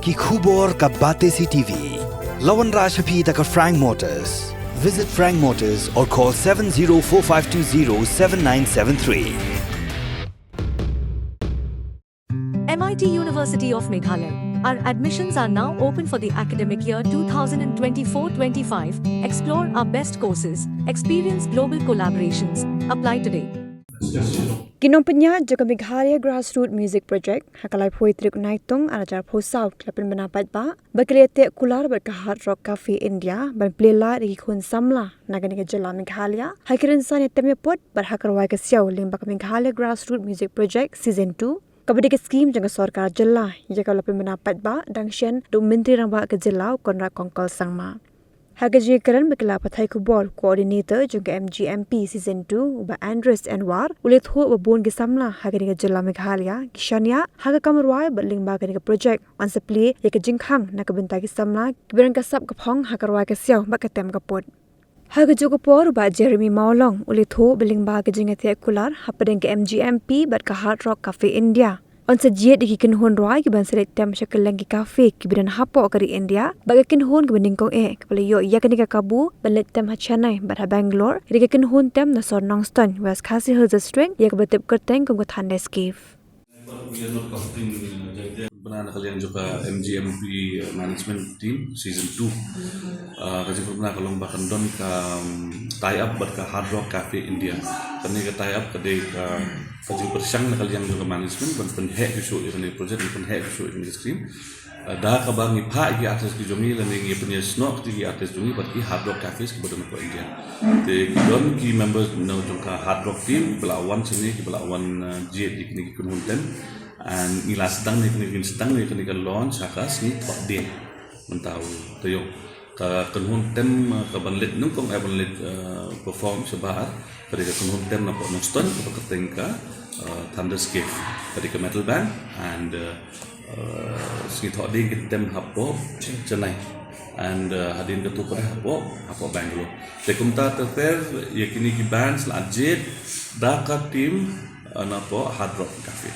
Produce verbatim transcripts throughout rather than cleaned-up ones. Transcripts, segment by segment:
Ki khubor ka Batesi T V. La wanrah sha phi da ka Frank Motors. Visit Frank Motors or call seven zero four five two zero seven nine seven three. M I T University of Meghalaya. Our admissions are now open for the academic year two thousand twenty-four twenty-five. Explore our best courses, experience global collaborations. Apply today. Ki nongpynïaid jong ka Meghalaya Grassroots Music Project ha ka laiphew tarik Naitung ar hajar arphew saw ki la pynbna paidbah ba ki la ïateh kular bad ka Hard Rock Cafe India ban plie lad ïa ki khun samla na kane ka jylla Meghalaya ha ki rynsan ïatem ïaput bad ha ka rwai ka siaw lyngba ka Meghalaya Grassroots Music Project Season two, kaba dei ka skhim jong ka sorkar jylla ïa kaba la pynbna paidbah dang shen da u Myntri Rangbah ka jylla u Conrad Kongkal Sangma. Ha ka jingkren ba ki la pathai khubor, Coordinator jong ka M G M P Season two u Bah Andres Anwar u la ïathuh ba bun ki samla ha kane ka jylla Meghalaya ki shaniah ha ka kam rwai bad lyngba kane ka project yn sa plie ïa ka jingkhang na ka bynta ki samla kiba don ka sap ka phong ha ka rwai ka siaw bad ka tem ka put. Ha kajuh ka por u Bah Jeremy Mawlong u la ïathuh ba lyngba ka jingïateh kular hapdeng ka M G M P bad ka Hard Rock Cafe India, yn sa jied ïa ki kynhun rwai kiban sa leit tem sha kylleng ki cafe kiba don hapoh ka ri India bad ka kynhun kaba nyngkong eh kaba la ïoh ïa kane ka kabu ban leit tem ha Chennai bad ha Bangalore ka dei ka kynhun tem na sor Nongstoiñ, West Khasi Hills District, ïa kaba tip kyrteng kum ka Thunder's Cave. Bna na ka liang jong ka M G M P Management Team Season two. Ah, ka jingpynbna ka long ba kan don ka, um, tie up bad ka Hard Rock Cafe India. Kane ka tie up ka dei ka, ka jingpyrshang na ka liang jong ka management ban pynheh shuh ïa kane ka project, ban pynheh shuh ïa kane ka scheme. Ah, da kaba ngi phah ïa ki artist ki jong ngi lane ngi pynïasnoh kti ki artist jong ngi bad ki Hard Rock Cafes kiba don hapoh India. Te ki don ki members na jong ka Hard Rock team kiba la wan shane, kiba la wan, ah, jied ïa kine ki kynhun tem. And ngi la sdang ne kine, ngi sdang ne kine ka launch ha ka sngi Thohdieng mynta u taïew. Ka kynhun tem, ah, kaban leit nyngkong, eh, ban leit, eh, perform shabar ka dei ka kynhun tem na pdeng Nongstoiñ kaba kyrteng ka, eh, Thunder's Cave, ka dei ka metal band. And, eh, eh, sngi Thohdieng kin tem hapoh Chennai. And, eh, hadien katto pat hapoh, hapoh Bangalore. Te kumta ter ter ïa kine ki bands la jied da ka team, eh, na pdeng Hard Rock Cafe.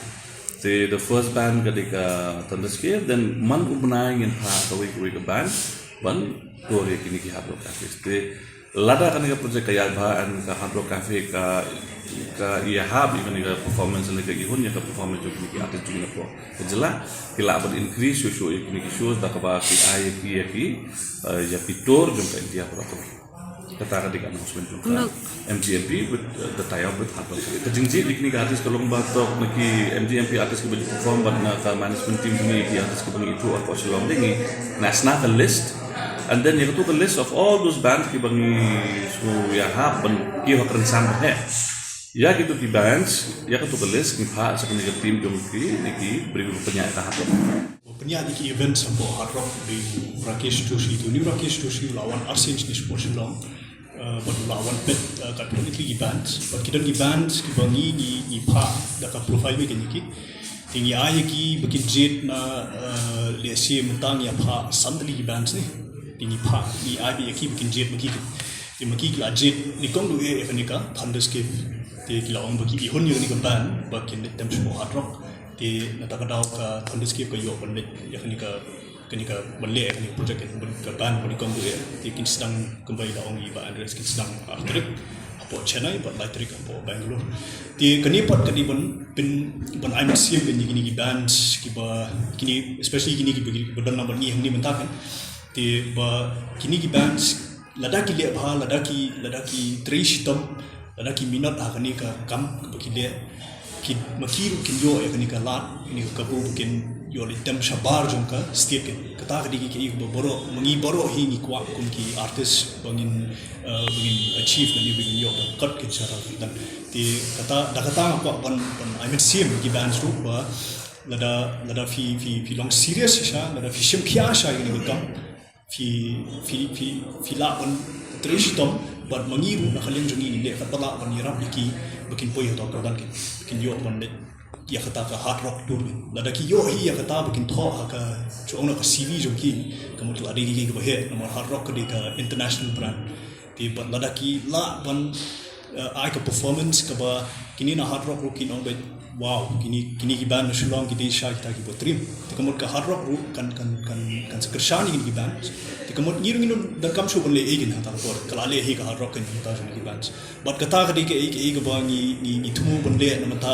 Te the first band ka dei ka Thunder's Cave, then man u bnai ngin phah kawei kawei ka band ban tour ïa kine ki Hard Rock Cafes. Te lada kane ka project ka ïaid bha and ka Hard Rock Cafe ka, ka ïahap ïa kane ka performance ne ka ihun ïa ka performance jong kine ki artist jong ngi na pdeng ka jylla, ki lah ban increase shuh shuh ïa kine ki shows da kaba ki ai ïa ki, ïa ki, eh, ïa ki tour jong ka India parabangeit. Kata ka dei ka announcement jong ka M G M P with, uh, the tie up with Hard Rock. Ka jingjied ïa kine ki artist ka long ba tok na ki M G M P artist kiba ju perform bad na ka management team jong ngi, ki artist kiba ngi ithuh hapoh Shillong, te ngi nang sna ka list. And then ïa kato ka list of all those bands kiba ngi shu ïahap ban kiew ha ka rynsan ba heh. Ïa kito ki bands, ïa kato ka list ngi phah sha kane ka team jong ki, ne ki briew kiba pynïaid ïa ka Hard Rock. Ba pynïaid ïa ki events hapoh Hard Rock, dei u Rakesh Joshi. Te une u Rakesh Joshi u la wan arsien shisien shapoh Shillong, eh, bad u la wan peit, eh, katto katne ki bands. Bad ki don ki bands kiba ngi, ngi, ngi phah da ka profile ba kine ki. Te ngi ai ïa ki ba kin jied na, eh, lehse mynta ngi ïa phah san tylli ki bands ne. Te ngi phah, ngi ai ïa ki ba kin jied ma ki. Te ma ki ki la jied nyngkong ruh ïa kane ka Thunder's Cave. Te ki la ong ba ki ihun ïa kane ka band ba kin leit tem shapoh Hard Rock. Te na kata ka daw ka Thunder's Cave ka ïoh ban leit ïa kane ka, kane ka ban leh ïa kane ka project, ban, ka band ba nyngkong ruh ïa. Te kin sdang kumba i la ong i Bah Andres, kin sdang ar tarik hapoh Chennai bad lai tarik hapoh Bangalore. Te kane pat ka dei ban pyn, ban ai mynsiem ïa kine ki bands kiba, kine, especially kine kiba, kiba don lang bad ngi hangne mynta kan. Te ba kine ki bands lada ki leh bha, lada ki, lada ki trei shitom, lada ki minot ha kane ka kam kaba ki leh, ki, ma ki ruh kin ïoh ïa kane ka lad, kane ka kabu ba kin ïoh leit tem shabar jong ka state kan. Kata ka dei ka, ka, kaba baroh, ma ngi baroh hi ngi kwah kum ki artist ba ngin, eh, ba ngin achieve kane, ba ngin ïoh ban kot kin sha kata. Te kata, da kata nga kwah ban, ban ai mynsiem ki bands ruh ba lada, lada phi, phi, phi long serious shisha, lada phi shim khia sha ïa kane ka kam, phi, phi, phi, phi lah ban trei shitom bad ma ngi ruh na ka liang jong ngi ngin leh katba lah ban ïarap ïa ki ba kin poi ha kata ka kyrdan, kin, kin ïoh ban leit ïa kata ka Hard Rock Tour. Lada ki ïoh hi ïa kata ba kin thoh ha ka, shu ong na ka C V jong ki, ka mut la dei ki, ki ba heh, namar Hard Rock ka dei ka international brand. Te bad lada ki lah ban, eh, ai ka performance kaba kine na Hard Rock ruh kin ong ba Wow, kini kini ki band na Shillong ki dei shisha kita ki botrim. Te ka mut ka Hard Rock ruh kan kan kan kan sa kyrshan ïa kini ki band. Te ka mut ngi ruh ngin don kam shuh ban leh ei kine ha ta ka por. Ka la leh hi ka Hard Rock kan mynta jong ki band. Bad kata ka dei kaei kaei kaba ngi ngi ngi thmu ban leh na mynta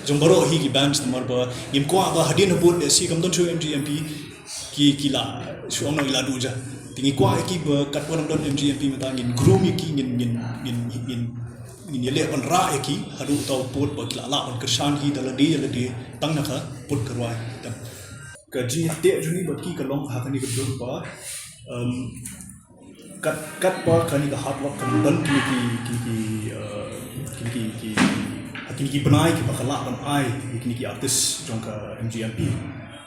jong baroh hi ki band namar ba ngim kwah ba hadien habud lehse kam don shuh M G M P ki ki la shu ong nang ila duh ja. Te ngi kwah ïa ki ba katba nang don M G M P mynta ngin groom ïa ki ngin ngin ngin ngin ngin ïaleh ban rah ïa ki haduh uta u pud ba ki la lah ban kyrshan hi da lade ïa lade tang na ka pud ka rwai. Ka jingïateh jong ngi bad ki ka long ha kane ka dur ba, um, kat katba kane ka Hard Rock kan don kine ki kine ki, uh, kine ki ki ha kine ki bnai kiba ka lah ban ai ïa kine ki artist jong ka M G M P.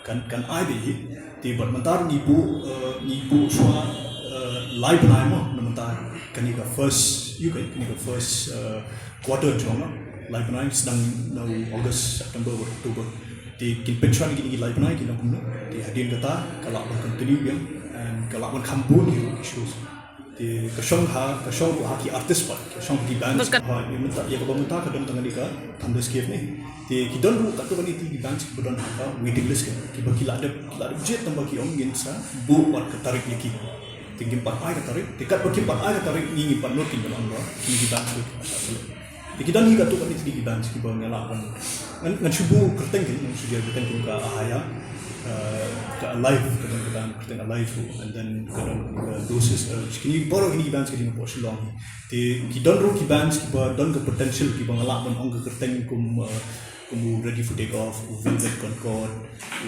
Kan kan ai beit hi. Te bad mynta ngi buh, uh, ngi buh shuwa, uh, lai bnai mo na mynta kane ka first, ïa kane ka first, uh, quarter jong, no? Lai bnai sdang na u August, September bad October. Te kin pynshai kine ki lai bnai ki long kumno. Te hadien kata ka lah ban continue biang and ka lah ban kham bun ki shows. Te ka shong ha ka shong ruh ha ki artist pat, ka shong ha ki bands. Ha ïa mynta, ïa kaba mynta ka don tang kane ka Thunderscape ne. Te ki don ruh katto katne ki bands kiba don ha ka waiting list, kiba ki la dep ki la dep jied tang ba ki ong ngin sa buh wat ka tarik ïa ki. Te ngim pat ai ka tarik, te katba kim pat ai ka tarik ngi ngim pat nud kin ban ong ba kine ki bands ruh ki pat sa select. Te ki don hi katto katne ki bands kiba nga lah ban, ngan ngan shu buh kyrteng ki, ngan shu buh kyrteng ki, ka Ahaya, uh, ka Alive, ka don ka band kyrteng Alive ruh, and then ka don ka Dosis, uh, kine baroh kine ki bands ki dei na pdeng Shillong. Te ki don ruh ki bands kiba don ka potential kiba nga lah ban ong ka kyrteng kum, uh, kum u Ready for Take Off, u Velvet Concord,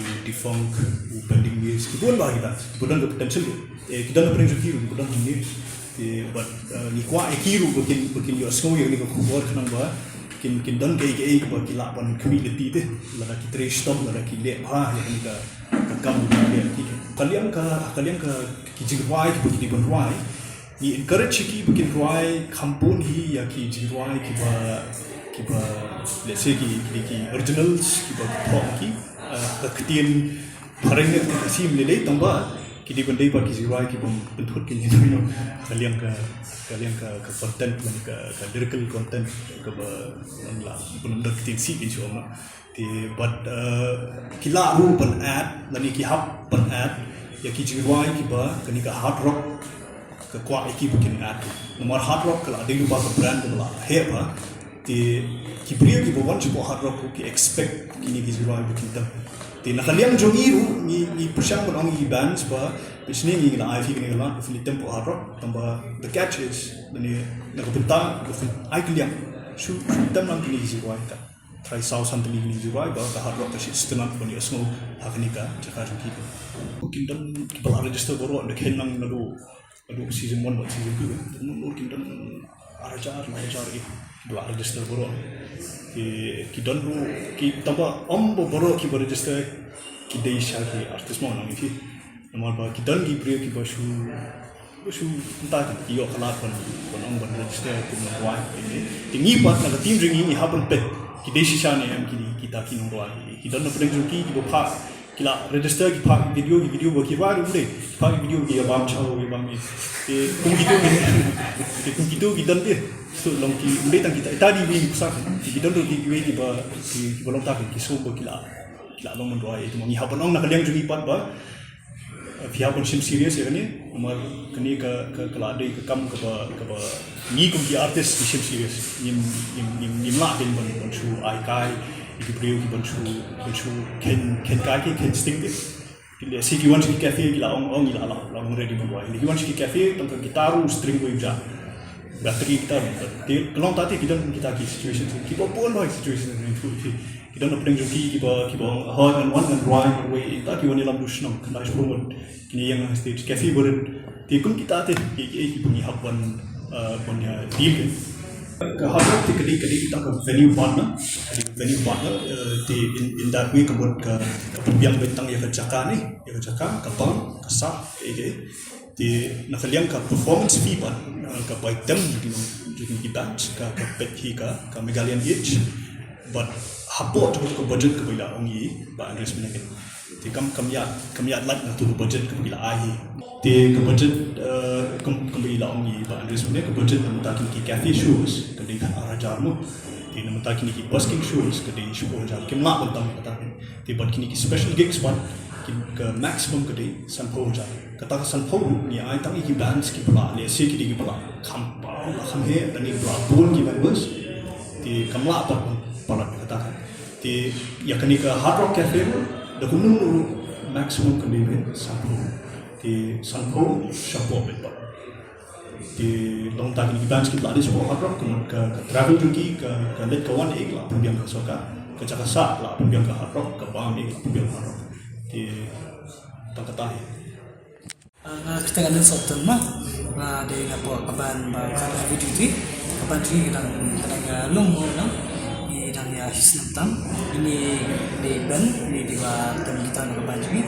u Defunct, u Bending Mirrors, ki bun bah ki bands kiba don ka potential ruh. Te ki don na pdeng jong ki ruh kiba don hangne. Te bad, uh, ngi kwah ïa ki ruh ba kin ba kin ïohsngew ïa kane ka khubor khnang ba kin kin don kaei kaei kaba ki lah ban khmih lynti te. Lada ki trei shitom, lada ki leh bha ïa kane ka ka kam ba ki leh ki. Ka liang ka ka liang ka ki jingrwai kiba ki dei ban rwai. Ngi encourage ïa ki ba kin rwai kham bun hi ïa ki jingrwai kiba kiba, let's say, ki ki, ki originals kiba ki thoh ki, uh, ka ktien phareng ne ka ktien Khasi lei lei tang ba ki dei ban dei pat ki jingrwai kiba pynthut ki, you know, ka liang ka ka liang ka, ka content, mane ka, ka lyrical content kaba nang la pynlong da ka ktien Khasi kin shu ong. Te bad, uh, ki lah ruh ban add lane ki hap ban add ïa ki jingrwai kiba kane ka Hard Rock ka kwah ïa ki ba kin add. Namar Hard Rock ka la dei ruh ba ka brand kaba la heh bha. Te ki briew kiba wan shapoh Hard Rock ruh ki expect kine ki jingrwai ba kin tem. Te na ka liang jong ngi ruh ngi ngi pyrshang ban ong ïa ki bands ba phi sngewbha, ngi la ai phi kane ka lad ba phin ïa tem hapoh Hard Rock, tang ba the catch is, lane na ka bynta ba phin ai kylliang, shu shu tem lang kine ki jingrwai, ka trai saw san tylli kine ki jingrwai ba ka Hard Rock ka shu sdang ban ïohsngew ha kane ka jaka jong ki. Kin don kiba la register baroh, da khein lang naduh Haduh season one bad season two, eh, te mut kin don ar hajar, lai hajar, eh, kiba la register baroh. Ki, ki don ruh, ki, tang ba ym ba baroh kiba register ki dei sha ki artist mo, nang ïa ki. Namar ba ki don ki briew kiba shu, ba shu, mynta ki ïoh ka lad ban, ban ong ban register kum nongrwai. Te ngi pat na ka team jong ngi ngi hap ban peit ki dei shisha ne em kine kita ki nongrwai. Ki don na pdeng jong ki kiba phah, ki la register, ki phah video, ki video ba ki rwai ruh ym dei, ki phah video ki ïa bam chaw, ïa bam ïa. Te kum kito ki, te kum kito ki don te. So long ki, ym dei tang kita, ita dei wi ki pisa ki, ki don ruh ki, kiwei kiba, ki, kiba long ta ki, ki shu ba ki la, ki la long nongrwai. Te ma ngi hap ban ong na ka liang jong ngi pat ba, eh, phi hap ban shim serious ïa kane, namar kane ka, ka, ka la dei ka kam kaba, kaba ngi kum ki artist ngi shim serious. Ngim, ngim, ngim, ngim lah ban, ban, ban shu ai kai ïa ki briew ki ban shu, ban shu khein, khein kai ki, khein sting ki. Ki leh shi ki wan sha ki cafe ki la ong, ong, ngi la, la, la ong ready ban rwai. Ki wan sha ki cafe tang ka guitar ruh string ruh ym jah. Battery guitar ruh. Te ka long ta te ki don kita ki situation kiba bun bha, situation ki, ki don na pdeng jong ki kiba, kiba ong hooid ngan wan ngan rwai ngan wei, ta ki wan ïalam duh shnong, khyndai shiphew ngut. Kine ïeng ha stage, cafe barit. Te kum kita te, ki, ki, kiba ngi hap ban, eh, ban ïa deal ki. Ka Hard Rock te ka dei, ka dei kita ka venue partner, ka dei ka venue partner, eh, te in, in that way ka mut ka, ka pynbiang beit tang ïa ka jaka ne, ïa ka jaka, ka bang, ka sah, kaei kaei. Te na ka liang ka performance fee pat, eh, ka bai tem jong ki, jong ki band, ka, ka peit hi ka, ka Meghalayan Age. But hapoh jong ka budget kaba i la ong i Bah Andreas mynne, te kam, kam ïa, kam ïa lait na tu ka budget kaba i la ai hi. Te ka budget, eh, kam, kaba i la ong i Bah Andreas mynne, ka budget na mynta kine ki cafe shows ka dei khatar hajar mo. Namar kine ki busking shows ka dei shiphew hajar, kim lah ban tam kata. Te bad kine ki special gigs pat, ki, ka maximum ka dei sanphew hajar. Kata ka sanphew ngi ai tang ïa ki bands kiba lah, lehse ki dei kiba lah kham paw, lah kham heh, tang ïa kiba lah bun ki members. Te kam lah pat ban palat kata ka. Te ïa kane ka Hard Rock Cafe ruh, da kumno ruh, maximum ka dei sanphew. Te sanphew shapoh bad pat. Te long tang kine ki bands kiba lah dei shapoh Hard Rock, kumno ka, ka Travel Junkie, ka, ka leit ka wan eh, lah pynbiang ka sorkar, ka jaka sah, lah pynbiang ka Hard Rock, ka bam eh, lah pynbiang Hard Rock. Te tang kata hi. Ah, nga kyrteng Anil Sopton ma, nga dei na pdeng ka band ba ka Heavy Duty, ka band jong ngi ka dang, ka dang ïa long mo nang, ngi dang ïa shi snem tam, ini dei band, ini dei ba tem guitar na ka band jong ngi.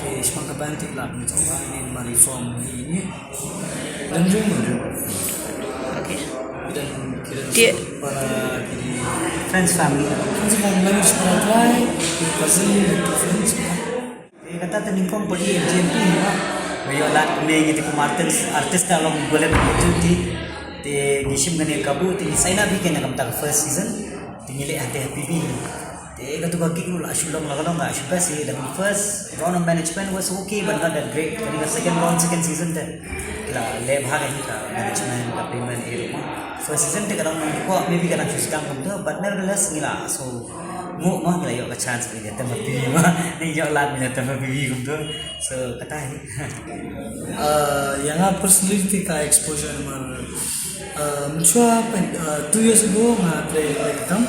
Te shaphang ka band te lah pynjah ba ini ma reform ini. Dan jong mo. Okay. Dan kira Ti- para kiri friends, family. Friends, family, para try, cousin, friends. Eh, kata te nyngkong pyrdi M G M P hi ba. Ba ïoh lad kumne ngi te kum artist, artist te long bullet opportunity. Te ngi shim kane ka kabu te ngi sign up hi kane ka mynta ka first season. Te ngi leh hangtei ha P B hi. Te katu ka gig ruh la shu long la ka long la shu best hi. The first round of management was okay but not that great. Kane ka second round, second season te ki la leh bha kane ka management, ka payment eh ruh. First season te ka dang nang ko maybe ka dang shu sdang kumta, but nevertheless ngi la so Mo, mo ngi la ïoh ka chance ngi la tem ha P B mo. Ngi ïoh lad ngi la tem ha P B kumto. So kata hi. Uh, ïa nga personally te ka exposure namar, uh, mynshuwa pyn, uh, two years ago nga trei ïa ka kam.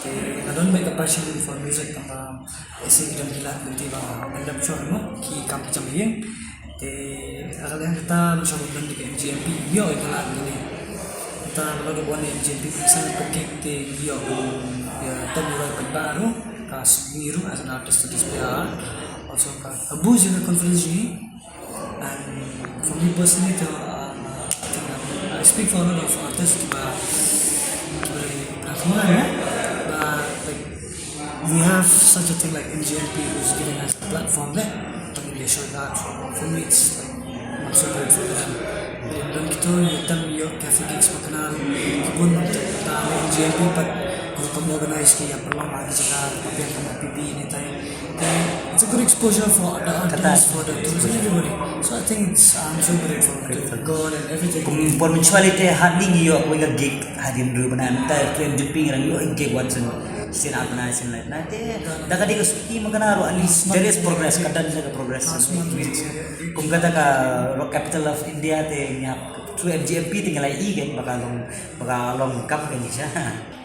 Te nga don bad ka passion for music tang ba isi ki don ki lad bynta ba nga dap shuwa mo ki kam ki jam ïing. Te, ha ka liang kata, mynshuwa ba don ka M G M P, ïoh ïa ka lad kane. Kata, ba la dep wan M G M P, ka sdang ka gig te, ïoh, ïa, tem ïa ka ba ruh, ka sdang ruh, as an artist to display our art. Also, ka, ka boost ïa ka confidence jong ngi. And for me personally, to, uh, I think, um, I speak for a lot of artists, ba, ba, ba, ba, like, we have such a thing like M G M P who's giving us a platform there to really show that. For me, it's like, I'm so grateful to them. Don kito, ïa tem ïoh cafe gigs ba kane, ki bun ba ta M G M P pat, ko kam organize ki ïa pynlong ha ki jaka, ba biang kum P B ni tai. It's a good exposure for the artists, for the tourists, everybody. So I think it's, I'm so grateful to God and everything. Kum por mynshuwa te hadien ngi ïoh kawei ka gig hadien ruh bana mynta through M G M P ngi dang ïoh gig wan sien, sien ar bnai sien lai bnai te da ka dei ka suki ma kane ruh at least there is progress, ka don ka progress. Kum kata ka Rock Capital of India te ngi hap through M G M P te ngi la ïohi kan ba ka long, ba ka long kam kan sha.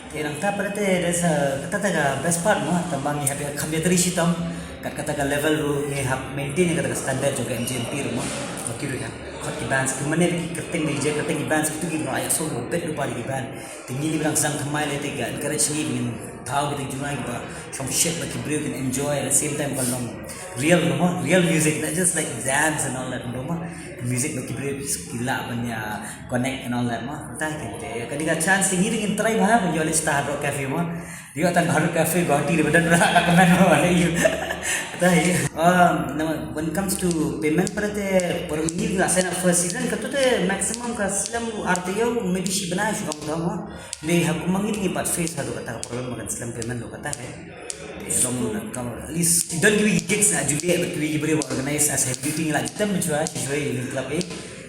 Te nangta pat te, that's, uh, kata ka best part mo, tang ba ngi hap ïa kham ïa trei shitom, kat kata ka level ruh ngi hap maintain ïa kata ka standard jong ka M G M P ruh mo. Ba ki ruh ïa khot ki bands, ki mane ki kyrteng, ki je kyrteng ki bands, kitu ki ruh ïa song mo bet ruh ba ki band. Te ngi li ba dang sdang thymmai lei te ka encourage ngi ban thaw kita ki jingïaid kiba shongshit ba ki briew kin enjoy, at the same time ka long real ruh mo, real music, not just like dance and all that ruh mo. Music ba ki briew ki lah ban ïa connect and all that mo. Kata hi kane te ka dei ka chance te ngi ring in try bha ban ïoh leit sha Hard Rock Cafe mo. Ïoh tang Hard Rock Cafe Guwahati re ba don ruh ka kmen mo ba leh ïoh. Kata hi. Um, na, when it comes to payment pat te por ngi la sign up first season katu te maximum ka slem ar taïew maybe shi bnai shu kam mo. Maybe ha kum ngi ngi pat face haduh kata ka problem ba kan slem payment ruh kata hi. Te long na ka at least don kiwei ki gigs na Juliet bad kiwei ki briew ba organize as heavy duty ngi la tem mynshuwa shi shuwa ïa club eh.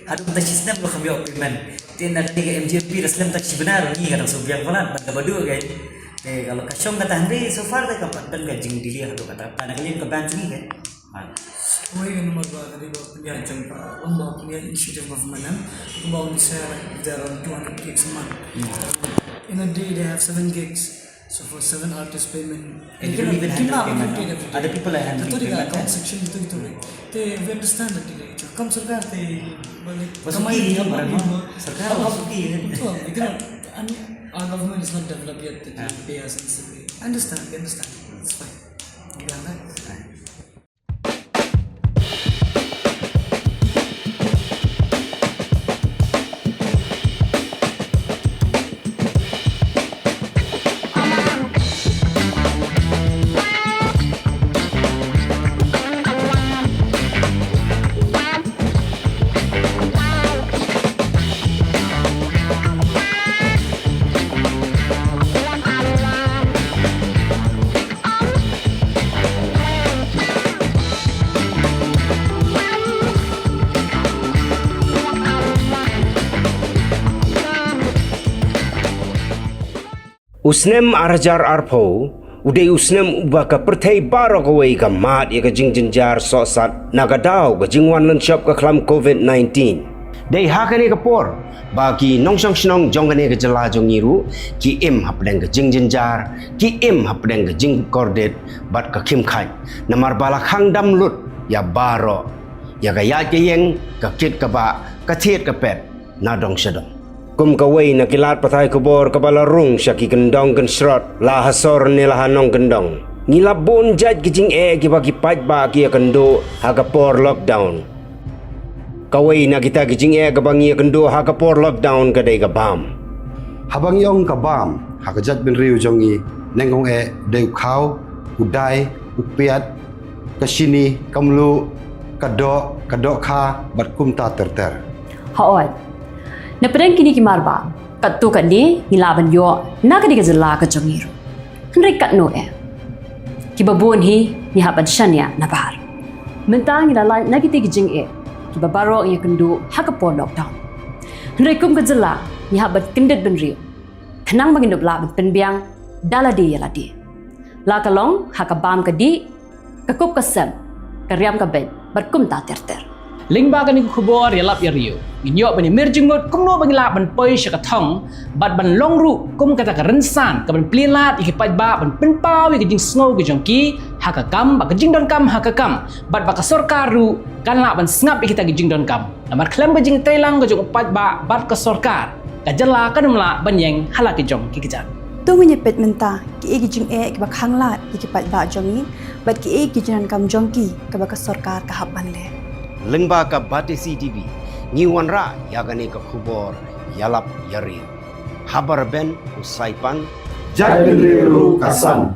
Haduh mynta shi snem ruh kham ïoh payment. Te na kane ka M G M P da slem tang shi bnai ruh ngi ka dang shu biang palat bad kaba duh ka. Te ka long ka shong kata hynrei so far te kam pat don ka jingdelay haduh kata. Tang na ka liang ka ban jong ngi ka. Kawei ka namar ba ka dei ba pynïaid jong ka, long ba pynïaid initiative government em. Kumba ong sir, like, there are two hundred gigs a month. In a day they have seven gigs. So for seven artist payment, and you don't even handle payment, no? Other people are handling payment, eh? Te we understand that, like, kam sorkar te, like, kamai, sorkar kam suki, eh? So, we cannot, I mean, our government is not developed yet that they pay us instantly. Understand, we understand. It's fine. We understand. U snem ar hajar arphew u dei u snem uba ka pyrthei baroh kawei ka mad ïa ka jingjynjar sohsat na ka daw ka jingwan lynshop ka khlam covid nineteen. Dei ha kane ka por ba ki nongshong shnong jong kane ka jylla jong ngi ruh ki im hapdeng ka jingjynjar, ki im hapdeng ka jingkordit bad ka khim khaid. Namar ba la khang dam lut ïa baroh, ïa ka ïaid ka ïeng, ka kit ka bah, ka thied ka pet, na dong sha dong. Kum kawei na ki lad pathai khubor kaba la rung sha ki kyndong kynshrot, la ha sor ne la ha nongkyndong, ngi la bun jait ki jingeh kiba ki paidbah ki ïakynduh ha ka por lockdown. Kawei na kita ki jingeh kaba ngi ïakynduh ha ka por lockdown ka dei ka bam. Haba ngi ong ka bam ha ka jaitbynriew jong ngi, nyngkong eh dei u khaw, u dai, u piat, ka shini, ka mluh, ka doh, ka dohkha bad kumta ter ter. Hooid. Na pdeng kine ki marbam, katto katne ngi lah ban ïoh na kane ka jylla ka jong ngi ruh. Hynrei katno eh, kiba bun hi ngi hap ban shaniah na bhar. Mynta ngi la lait na kita ki jingeh kiba baroh ngi ïakynduh ha ka por lockdown. Hynrei kum ka jylla ngi hap ban kyndit bynriew khnang ba ngin ym lah ban pynbiang da lade ïa lade, la ka long ha ka bam ka dih, ka kup ka sem, ka riam ka beit bad kumta ter ter. Lyngba kane ka khubor ïalap ïariew, ngin ïoh ban ïamir jingmut kumno ba ngin lah ban poi sha ka thong bad ban long ruh kum kata ka rynsan kaban plie lad ïa ki paidbah ban pynpaw ïa ka jingsngew ka jong ki ha ka kam bad ka jingdonkam ha ka kam, bad ba ka sorkar ruh kan lah ban sngap ïa kita ki jingdonkam. Namar khlem ka jingtreilang ka jong u paidbah bad ka sorkar, ka jylla kan ym lah ban ïeng ha la ki jong ki kjat. To ngin ïa peit mynta kiei ki jingeh kiba khanglad ïa ki paidbah jong ngi bad kiei ki jingdonkam jong ki kaba ka sorkar ka hap ban leh. Lyngba ka Batesi TV ngi wanrah ïa kane ka khubor ïalap ïariew. Haba rben u Saipan, jaitbynriew ruh ka san.